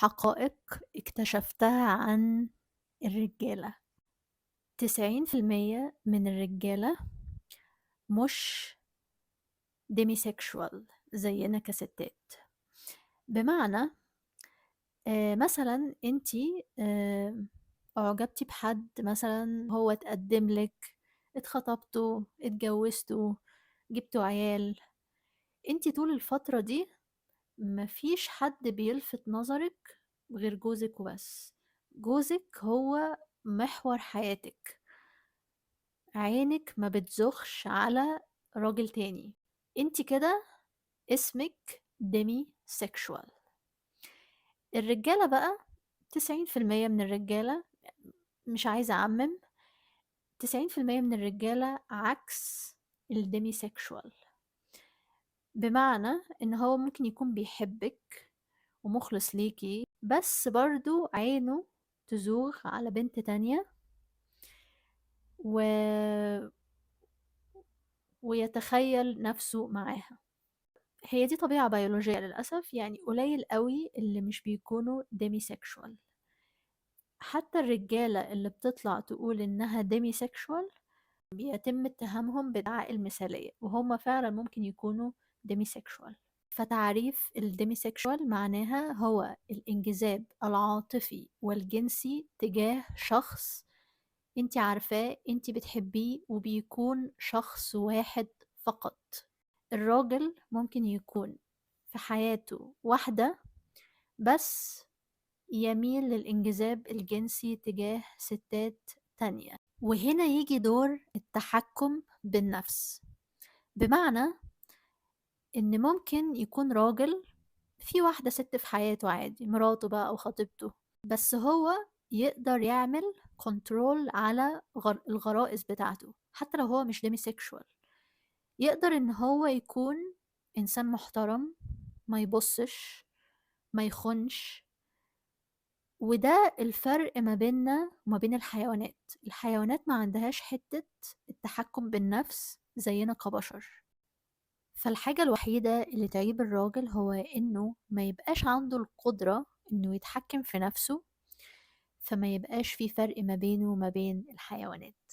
حقائق اكتشفتها عن الرجالة. 90% من الرجالة مش demisexual زينا كستات. بمعنى مثلا انتي اعجبتي بحد، مثلا هو اتقدم لك، اتخطبتوا، اتجوزتوا، جبتوا عيال، انتي طول الفترة دي مفيش حد بيلفت نظرك غير جوزك وبس. جوزك هو محور حياتك، عينك ما بتزخش على راجل تاني. انتي كده اسمك demisexual. الرجالة بقى 90% من الرجالة، مش عايزة أعمم، 90% من الرجالة عكس ال demisexual. بمعنى إن هو ممكن يكون بيحبك ومخلص ليكي، بس برضو عينه تزوغ على بنت تانية ويتخيل نفسه معاها. هي دي طبيعة بيولوجية للأسف، يعني قليل قوي اللي مش بيكونوا demisexual. حتى الرجالة اللي بتطلع تقول إنها demisexual بيتم اتهامهم بادعاء المثالية، وهم فعلا ممكن يكونوا demisexual. فتعريف ال demisexual معناها هو الانجذاب العاطفي والجنسي تجاه شخص انت عارفاه، انت بتحبيه، وبيكون شخص واحد فقط. الراجل ممكن يكون في حياته واحدة بس يميل للانجذاب الجنسي تجاه ستات تانية. وهنا يجي دور التحكم بالنفس، بمعنى إن ممكن يكون راجل في واحدة ست في حياته عادي، مراته بقى أو خطيبته، بس هو يقدر يعمل control على الغرائز بتاعته، حتى لو هو مش demisexual. يقدر إن هو يكون إنسان محترم، ما يبصش، ما يخونش. وده الفرق ما بيننا وما بين الحيوانات. الحيوانات ما عندهاش حتة التحكم بالنفس زينا كبشر. فالحاجة الوحيدة اللي تعيب الراجل هو إنه ما يبقاش عنده القدرة إنه يتحكم في نفسه، فما يبقاش في فرق ما بينه وما بين الحيوانات.